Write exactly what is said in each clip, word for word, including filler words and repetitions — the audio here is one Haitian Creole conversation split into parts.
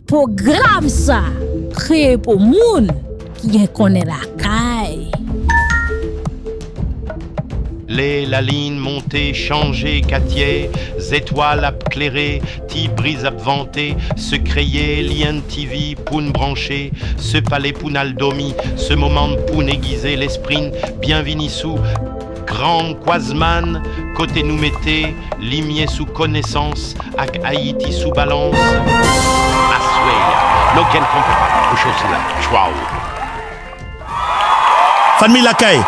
Pwogram sa kreye pou moun ki gen konnen lakay. Lè lalin monte chanje katyè, zetwal ap klere, ti briz ap vante, se kreye L I N T V pou n branche, se pale pou n al dòmi, se moman pou n egize lespri n. Byenvini sou Gran Kwazman, kote nou mete limyè sou konesans ak Ayiti sou balans. Aswè a, nou gen konpa pou cho sila. Tchwaw! Fanmi lakay,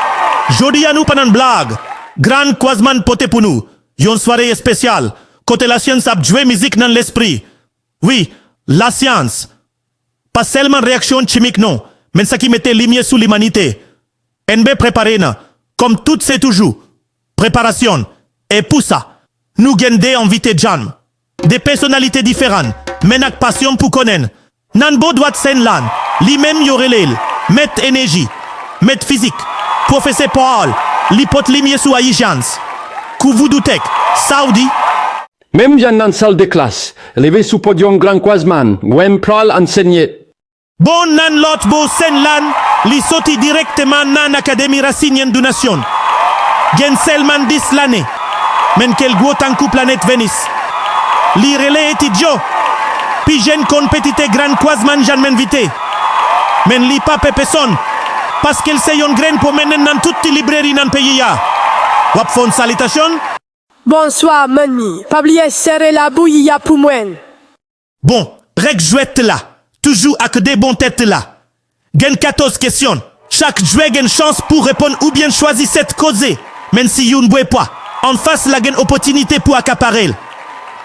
jodi a nou pa nan blag. Gran Kwazman pote pou nou yon sware espesyal kote lasyans ap jwe mizik nan lespri. Wi, lasyans. Pa sèlman reyaksyon chimik non, men sa ki mete limyè sou limanite. N B prepare nan, kòm tout se toujou, preparasyon. E pou sa, nou gen de envite djanm, de pèsonalite diferan, men ak pasyon pou konnen. Nan bò dwat sèn lan, li menm yo rele l Mèt Eneji, Mèt Fizik, Pwofesè Paul, li pot limyè sou Ayisyen, kou Vodoutèk, Saudi. Menm jan nan sal de klas, leve sou podyòm Gran Kwazman, Gwen Pral ansenye. Bon, nan lòt bò sèn lan, li soti dirèkteman nan Akademi Rasinyen du Nasyon. Gen sèlman dis lane, men ke l gwo tankou planèt Venus. Li rele Ti Djo, pi jenn konpetitè Gran Kwazman janm envite. Men li pa pè pèsonn, paske l se yon grenn pwomennen nan tout ti libreri nan peyi a. W ap fè yon salitasyon? Bonswa, manmi. Pa bliye sere labouyi a pou mwen. Bon, règ jwèt la, toujou ak de bon tèt la. Gen katòz kesyon. Chak jwè gen chans pou reponn oubyen chwazi sèt koze. Men si youn bwè pwa, anfas la gen opòtinite pou akapare l.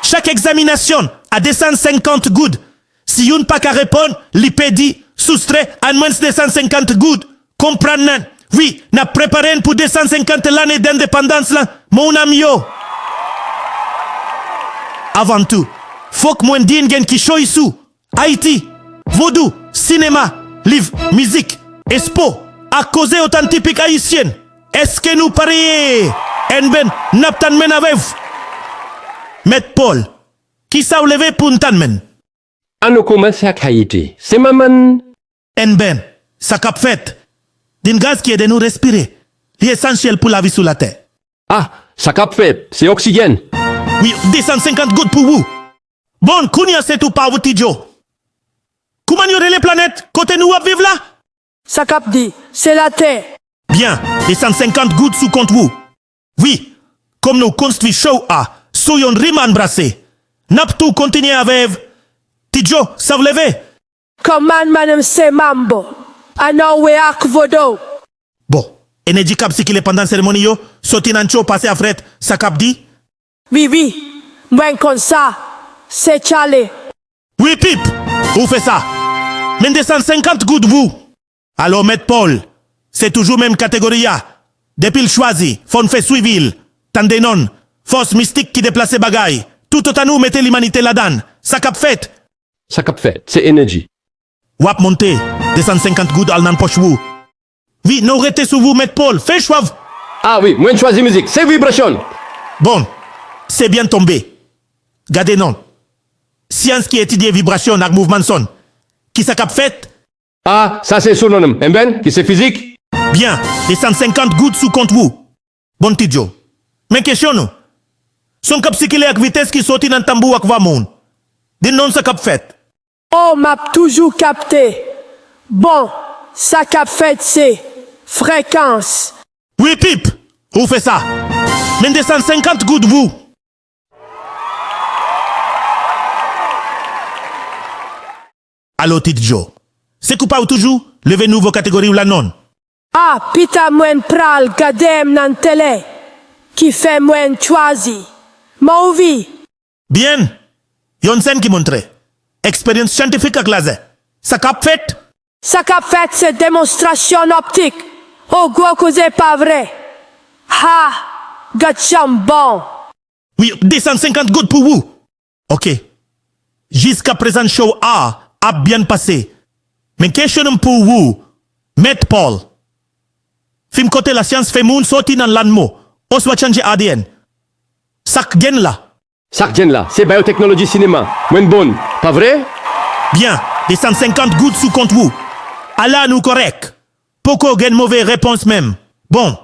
Chak egzaminasyon a de san senkant goud. Si youn pa ka reponn, li pèdi, soustrè, an mwens de san senkant goud. Konprann nan. Wi, n ap prepare n pou de san senkant lane dendepandans lan, mon ami yo. Avan tou, fòk mwen di n gen ki cho isou Ayiti, vodou, sinema, liv, mizik, espo, ak koze otan tipik ayisyen. Èske nou pare? Enben, n ap tann men avè w. Mèt Paul, kisa w leve pou n tann men? Ann nou kòmanse ak Ayiti. Se manman n. Enben, sa k ap fèt? Di n gaz ki ede nou respire. Li esansyèl pou lavi sou latè. Ah, sa k ap fèt? Se oksijèn. Wi, de san senkant goud pou ou. Bon, kounye a se tou pa ou, Ti Djo. Kouman yo rele planèt kote nou ap viv la? Sa k ap di, se latè. Byen, de san senkant goud sou kont ou. Wi, kòm nou konstwi show a sou yon rim anbrase, n ap tou kontinye avè w. Ti Djo, sa w leve? Kòman manman m se manbo, ann nou wè ak vodou. Bon, enèji k ap sikile pandan seremoni yo, soti nan cho pase a frèt, sa k ap di? Wi, wi, mwen konn sa, se tchale. Wi pip, ou fè sa. Men de san senkant goud pou ou. Alò Mèt Paul, se toujou menm kategori a. Depi l chwazi, fò n fè swivi l. Tande non, fòs mistik ki deplase bagay. Toutotan nou mete limanite ladan, sa k ap fèt? Sa k ap fèt? Se enèji. W ap monte, de san senkant goud al nan pòch ou. Wi, nou rete sou ou Mèt Paul, fè chwa w. Ah wi, mwen chwazi mizik, se vibrasyon. Bon, se byen tonbe. Gade non. Syans ki etidye vibrasyon ak mouvman son. Kisa k ap fèt? Ah, sa se sononm, enben, ki se fizik. Byen, de san senkant goud sou kont ou. Bon Ti Djo. Men kesyon nou. Son k ap sikile ak vitès ki soti nan tanbou ak vwa moun. Di n non sa k ap fèt. Oh, m ap toujou kapte. Bon, sa k ap fèt se frekans. Wi pip, ou fè sa. Men de san senkant goud pou ou. Alo Ti Djo. Se kou pa w toujou, leve nouvo kategori w la non. Ah, pita mwen pral gade m nan tele, ki fè mwen chwazi. Mouvi. Byen. Yon sèn ki montre eksperyans syantifik ak lazè. Sa k ap fèt? Sa k ap fèt se demonstrasyon optik. O gwo koze pa vre. Ha! Gad jan m bon. Wi, de san senkant goud pou ou. Oke. Jiskaprezan show a ap byen pase. Men kesyon m pou ou, Mèt Paul. Fim kote lasyans fè moun soti nan lanmo, oswa chanje A D N. Sa k gen la? Sa k gen la, se bayoteknoloji sinema. Mwen bon, pa vre? Byen, desann senkant goud sou kont ou. Ala nou kòrèk. Poko gen move repons menm. Bon,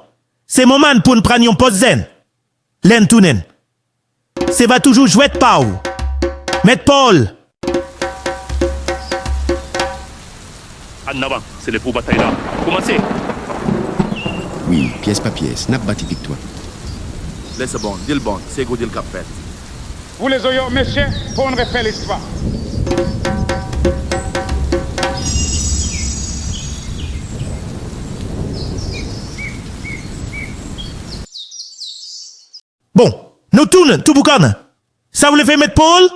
se moman pou n pran yon pòz zen. Lè n tounen, se va toujou jwèt pa w. Mèt Paul. Annavan, se lè pou batay la kòmanse. Wi, pyès pa pyès, n ap bati viktwa. Lè se bon, deal bon, se gwo deal k ap fèt. Vous les auriez, messieurs, pour refait l'histoire. Bon, nou tounen, tou boukannen. Sa w vle fè, Mèt Paul?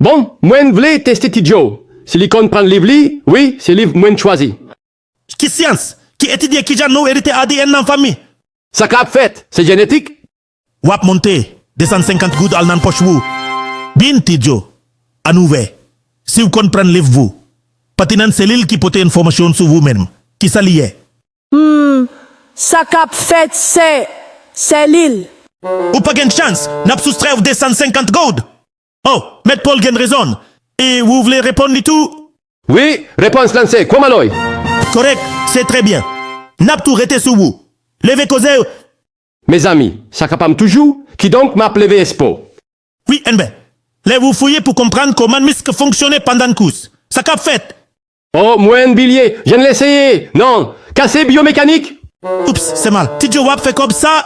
Bon, mwen vle teste Ti Djo. Si li konn pran liv li, wi, se liv mwen chwazi. Ki syans ki etidye kijan nou erite A D N nan fanmi? Sa k ap fèt, se jenetik? W ap monte, desann senkant goud al nan pòch ou. Byen, Ti Djo, ann ouvè. Si w konn pran liv ou, pa t nan selil ki pote enfòmasyon sou ou menm. Kisa li ye? Hmm, sa k ap fèt, se, se li. Ou pa gen chans, n ap soustrè w desann senkant goud. Oh, Mèt Paul gen rezon. E ou vle reponn li tou? Wi, repons lan se, kòman l ye? Kòrèk, se trè byen. N ap tou rete sou ou. Leve koze. Mezanmi, sa k ap m toujou, kidonk m ap leve espo. Wi, enben, lè ou fouye pou konprann kòman misk fonksyone pandan kous. Sa k ap fèt? Oh, mwen bilye, jan l eseye. Non, kase byomekanik. Oups, se mal. Ti Djo, w ap fè kòb sa.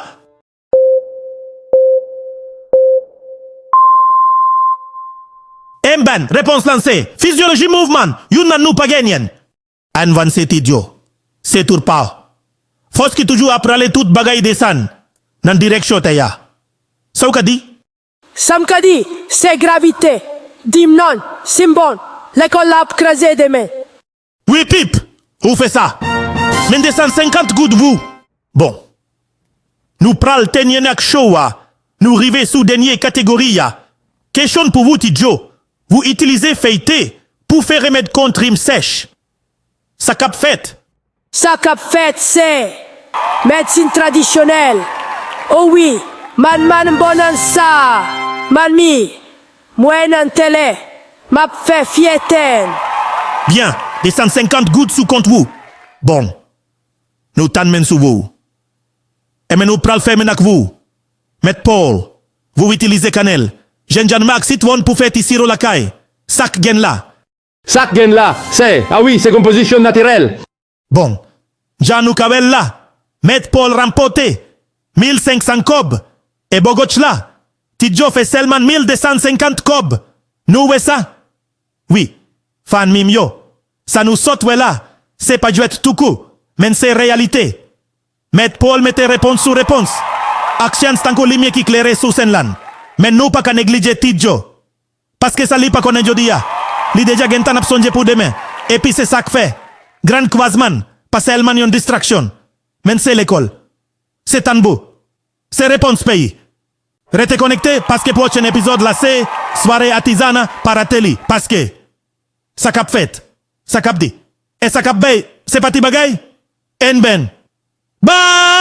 Enben, repons lan se, fizyoloji mouvman, youn nan nou pa genyen. Ann vanse, Ti Djo. Se tour pa w. Fòs ki toujou ap rale tout bagay desann nan direksyon tè a. Sa w ka di? Sa m ka di, se gravite. Di m non, si m bon, lekòl la ap kraze demen. Wi, Pip, ou fè sa. Men desann senkant goud, ou. Bon. Nou pral tenyen ak show a. Nou rive sou dènye kategori a. Kesyon pou ou, Ti Djo. Ou itilize fèy te pou fè remèd kont rim sèch. Sa k ap fèt? Sa k ap fèt, se medsin tradisyonèl. O wi, man, man bon nan sa. Man mi, mwen nan tele, m ap fè fyète n. Byen, desann senkant goud sou kont ou. Bon. Nou tann men sou ou. Enben nou pral fèmen ak ou. Mèt Paul, ou itilize kanèl, jennjanm ak sitwon pou fè ti siwo lakay. Sa k gen la? Sa k gen la, se, a wi, se konpozisyon natirèl. Bon, jan nou ka wè l la, Mèt Paul ranpòte mil senk san kòb, e bò goch la, Ti Djo fè sèlman mil desann senkant kòb. Nou wè sa? Wi, fan mi m yo, sa nou sot wè la, se pa jwèt toukou, men se reyalite. Mèt Paul mete repons sou repons, ak chans tankou limyè ki klere sou sèn lan. Men nou pa ka neglije Ti Djo. Paske sa li pa konnen jodi a, li deja gentan ap sonje pou demen. Epi se sa k fè Grann Kwazman pa sèlman yon distraksyon, men se lekòl. Se tanbou. Se repons peyi. Rete konekte, paske pwochen epizòd la se Sware Atizana, pa rate li, paske sa k ap fèt, sa k ap di, e sa k ap bay, se pa ti bagay. Enben, bay!